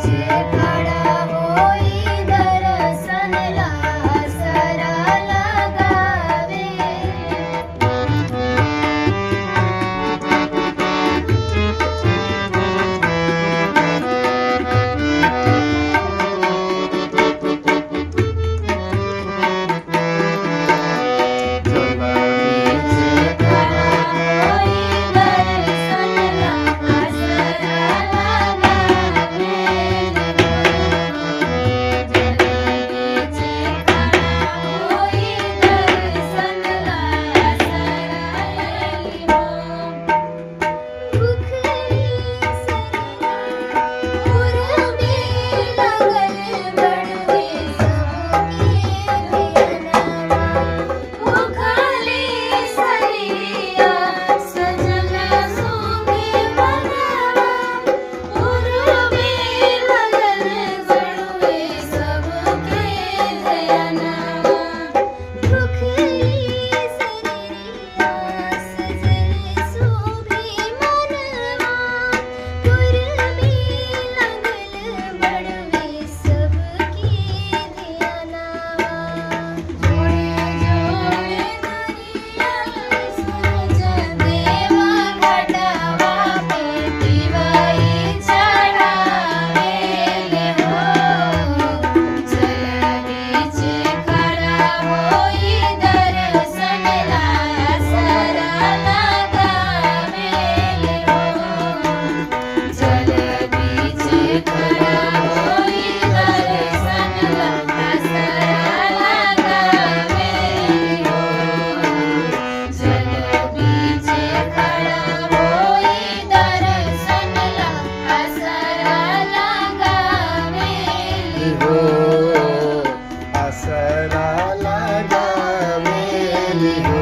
खड़ा होई दर्शन ला आसरा लगावे। जल बीच खड़ा होई दर्शन ला आसरा लगावे। जल बीच खड़ा होई दर्शन ला आसरा लगावे। भूखली सरिया उर्मी लगल बड़वे सबके धियनवा। भूखली सरिया सजल शोभे मनवा, उर्मी लगल बड़वे सबके धियनवा। भूखली सरिया सजल शोभे मनवा, उर्मी लगल बड़वे सबके धियनवा। जोड़े जोड़े नारियल सूरज देवा घटवा पे दिवाई चढ़ावेले हो। जल बीच खड़ा होई दर्शन ला आसरा लगावेले हो। जल बीच खड़ा होई दर्शन ला आसरा लगावेले हो। जल बीच खड़ा होई दर्शन ला आसरा लगावेले हो हो। आसरा लगावेली हो।